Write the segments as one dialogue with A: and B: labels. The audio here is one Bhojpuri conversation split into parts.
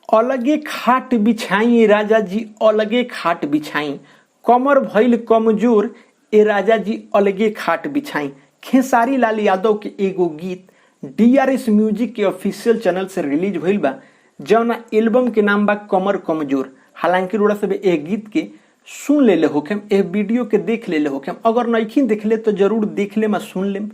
A: अलगे खाट बिछाई राजा जी, अलगे खाट बिछाई, कमर भइल कमजोर ए राजा जी, अलगे खाट बिछाई। खेसारी लाल यादव के एगो गीत डीआरएस म्यूजिक के ऑफिशियल चैनल से रिलीज भइल बा, जौना एल्बम के नाम बा कमर कमजोर। हालांकि रोड़ा सब ए गीत के सुन लेले होखेम, ए वीडियो के देख लेले होखेम, अगर नइखिन देखले तो जरूर देख लेम आ सुन लेम।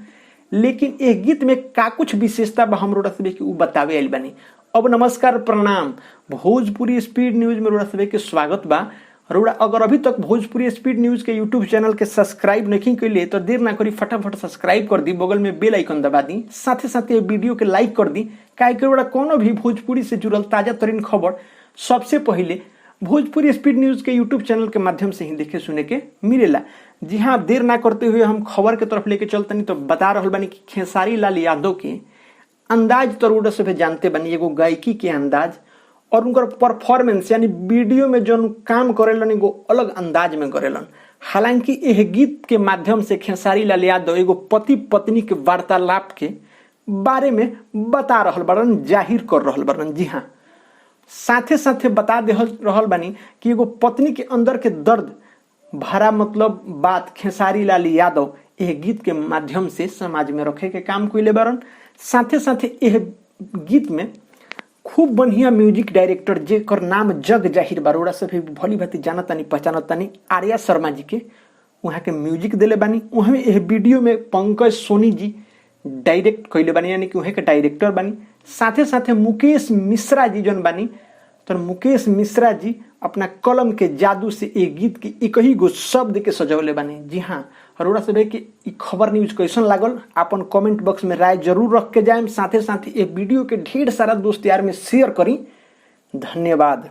A: लेकिन एह गीत में का कुछ विशेषता बा हम रोड़ा सब के उ बतावे आइल बानी। अब नमस्कार, प्रणाम, भोजपुरी स्पीड न्यूज में रोड़ा सब के स्वागत बा। रोड़ा अगर अभी तक भोजपुरी स्पीड न्यूज के यूट्यूब चैनल के सब्सक्राइब नहीं कैले तो देर ना करी, फटाफट सब्सक्राइब कर दी, बगल में बेल आइकन दबा दी, साथे साथे वीडियो के लाइक कर दी, काहे कि रोड़ा कोनो भी भोजपुरी से जुड़ल ताजा तरीन खबर सबसे पहले भोजपुरी स्पीड न्यूज के यूट्यूब चैनल के माध्यम से ही देखे सुने के मिलेला। जी हाँ, देर ना करते हुए हम खबर के तरफ लेके चलतनी। तो बता रहल बानी कि खेसारी लाल यादव के अंदाज तो रोड से जानते बानी, एगो गायकी के अंदाज और उनकर परफॉर्मेंस यानी वीडियो में जो काम करेलन एगो अलग अंदाज में करेलन। हालांकि यह गीत के माध्यम से खेसारी लाल यादव एगो पति पत्नी के वार्तालाप के बारे में बता रहल बारन, जाहिर कर रहल बारन। जी हाँ, साथे साथे बता दे रहल बानी कि एगो पत्नी के अंदर के दर्द भरा मतलब बात खेसारी लाल यादव यह गीत के माध्यम से समाज में रखे के काम कैले बारन। साथे साथे यह गीत में खूब बढ़िया म्यूजिक डायरेक्टर जेकर नाम जग जाहिर बारोड़ा से भी भली भांति जानतानी पहचानतानी, आर्या शर्मा जी के वहाँ के म्यूजिक दिले बानी। वहाँ यह वीडियो में पंकज सोनी जी डायरेक्ट कैले बानी, यानी कि वहाँ के डायरेक्टर बानी। साथे साथे मुकेश मिश्रा जी जौन बानी, तो मुकेश मिश्रा जी अपना कलम के जादू से एक गीत के एक ही गो शब्द के सजौले बानी। जी हाँ, अरोड़ा से कि ई खबर न्यूज कैसन लागल अपन कमेंट बॉक्स में राय जरूर रख के जाए। साथे साथे ये वीडियो के ढेर सारा दोस्त यार में शेयर करी। धन्यवाद।